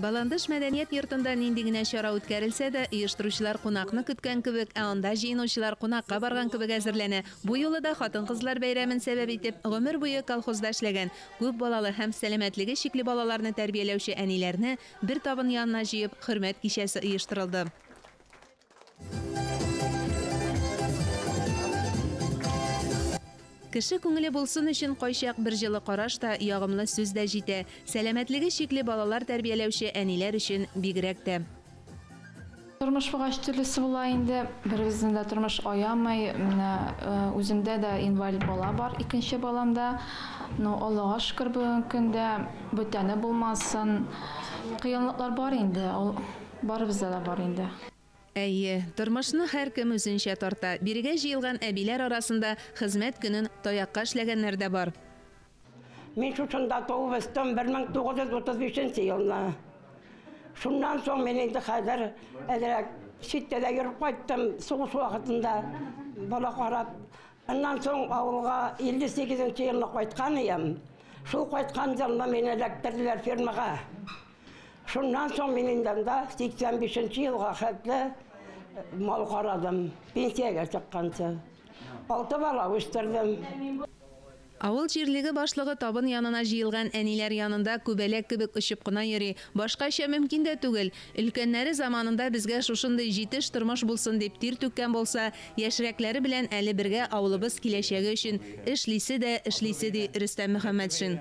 Баландыш мәдәният йортында нинди генә чара үткәрелсә дә, оештыручылар кунакны көткән кебек, ә анда җыенучылар кунакка барган кебек әзерләнә. Бу юлы да хатын-кызлар бәйрәмен сәбәп итеп, гомер буе колхозда эшләгән, күп балалы һәм сәламәтлеге чикле балаларны тәрбияләүче әниләрне бер табын янына җыеп, хөрмәт кичәсе оештырылды. Кеше күңеле булсын өчен кайчак бер җылы караш та, ягымлы сүз дә җитә. Сәламәтлеге чикле балалар тәрбияләүче әниләр өчен бигрәк тә. Тормыш булгач төрлесе була инде. Беребезнең дә тормыш аямый. Менә үземдә дә инвалид бала бар, икенче балам да. Ну, Аллага шөкер, бүгенге көндә бүтәне булмасын. Кыенлыклар бар инде, ул барыбызда да бар инде. Әйе, тормышны һәркем үзенчә тарта. Бирегә җыелган әбиләр арасында хезмәт көнен таякка эшләгәннәр дә бар. Мин шушында туып үстем 1935 нче елны. Шуннан соң мин инде хәзер әзрәк читтә дә йөреп кайттым, сугыш вакытында бала карап. Аннан соң авылга 58 нче елны кайткан идем. Шул кайткан елны мине эләктерделәр фермага. Шуннан соң мин инде анда 85 нче елга хәтле мал карадым, пенсиягә чыкканчы. Алты бала үстердем. Авыл җирлеге башлыгы табын янына җыелган әниләр янында күбәләк кебек очып кына йөри. Башкача мөмкин дә түгел. Өлкәннәре заманында безгә шушындый җитеш тормыш булсын дип тир түккән булса, яшьрәкләре белән әле бергә авылыбыз киләчәге өчен эшлисе дә эшлисе, ди Рөстәм Мөхәммәтшин.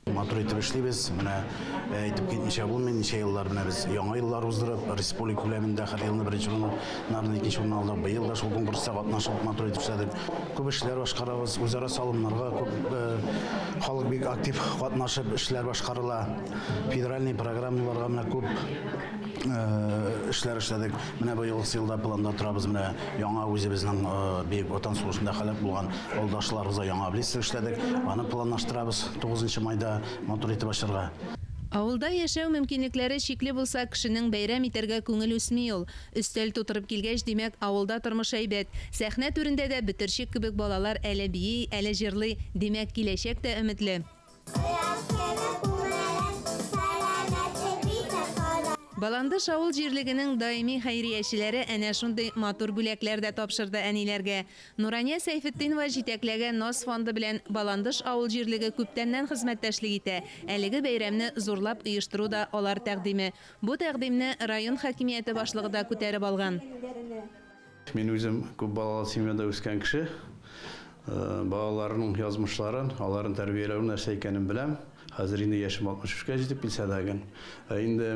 Матур итеп эшлибез. Менә әйтеп китмичә булмый, ничә еллар менә без яңа еллар уздырып, республика күләмендә һәр елны беренче урыннарны, икенче урынны алдык. Быел да шул конкурста катнашып, матур итеп эшләдек. Күп эшләр башкарабыз, үзара салымнарга күп халык бик актив катнашып эшләр башкарыла. Федеральный программаларга менә күп эшләр эшләдек. Менә быел елда планда торабыз, менә яңа үзебезнең Бөек Ватан сугышында һәлак булган авылдашларыбызга яңа обелиск эшләдек. Аны планлаштырабыз 9 майда матур итеп ачарга. Авылда яшәү мөмкинлекләре чикле булса, кешенең бәйрәм итәргә күңел үсми ул. Өстәл тутырып килгәч, димәк, авылда тормыш әйбәт. Сәхнә түрендә дә бөтерчек кебек балалар әле бии, әле җырлый, димәк, киләчәк тә өметле. Баландыш авыл җирлегенең даими хәйриячеләре әнә шундый матур бүләкләр дә тапшырды әниләргә. Нурания Сәйфетдинова җитәкләгән Наз фонды белән Баландыш авыл җирлеге күптәннән хезмәттәшлек итә, әлеге бәйрәмне зурлап оештыру да алар тәкъдиме. Бу тәкъдимне район хакимияте башлыгы да күтәреп алган. Мин үзем күп балалы семьяда үскән кеше. Балаларның язмышларын, аларын тәрбияләүнең нәрсә икәнен беләм. Хәзер инде яшем 63 кә җитеп килсә дә ген. Ә инде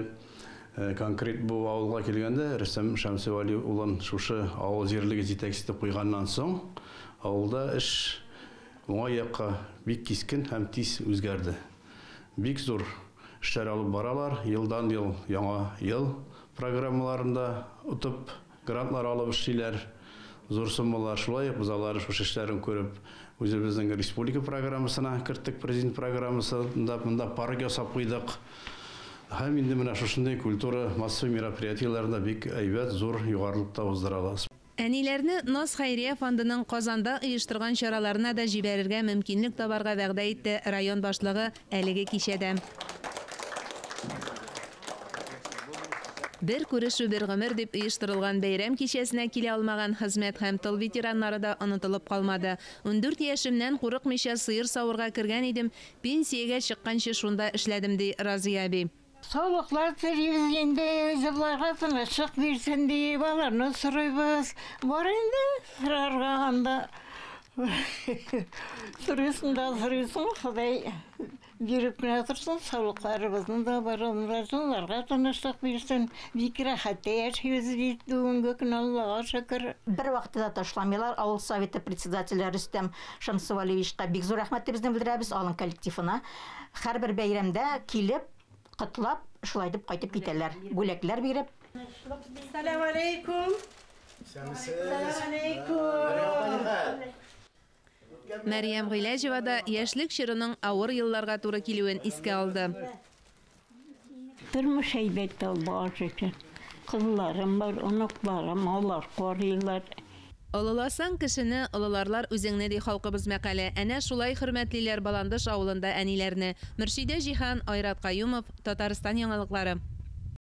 конкрет бу авылга килгәндә, Рөстәм Шәмсевали улын шушы авыл җирлеге җитәкчесе итеп куйганнан соң, авылда эш уңай якка бик кискен һәм тиз үзгәрде. Бик зур эшләр алып баралар, елдан-ел яңа ел программаларында отып Грантлар алып эшлиләр, зур суммалар. Шулай ук без аларның шушы эшләрен күреп, үзебезнең республика программасына керттек, президент программасында монда парк ясап куйдык. Һәм инде менә шушындый культура массовый мероприятиеләрен дә бик әйбәт, зур югарылыкта уздырабыз. Әниләрне Наз хәйрия фондының Казанда оештырган чараларына да җибәрергә мөмкинлек табарга вәгъдә итте район башлыгы әлеге кичәдә. Бер күрешү, бер гомер дип оештырылган бәйрәм кичәсенә килә алмаган хезмәт һәм тыл ветераннары да онытылып калмады. 14 яшемнән курыкмыйча сыер савырга кергән идем, пенсиягә чыкканчы шунда эшләдем, ди Разыя әби. Саулыклар телибез инде, җырларга тынычлык бирсен диеп, аларны сорыйбыз. Бар инде сорарга анда. Сорыйсың да сорыйсың, Ходай Биреп кенә торсын, саулыкларыбызны да барырга тынычлык бирсен. Бик рәхәттә яшибез бит бүгенге көн, Аллага шөкер. Бервакытта да ташламыйлар. Авыл советы председателе Рөстәм Шәмсевалиевичка бик зур рәхмәтебезне белдерәбез, аның коллективына. Һәрбер бәйрәмдә килеп, котлап, шулай итеп кайтып китәләр, бүләкләр биреп. Сәлам алейкум. Сәлам алейкум. Мәрьям Гыйләҗева да яшьлек чорының авыр елларга туры килүен искә алды. Тормыш әйбәт, Аллага шөкер. Кызларым бар, оныкларым, алар карыйлар. Олыласаң кешене, олыларлар үзеңне, ди халкыбыз мәкале. Әнә шулай хөрмәтлиләр Баландыш авылында әниләрне. Мөршидә Җиһан, Айрат Каюмов, Татарстан яңалыклары.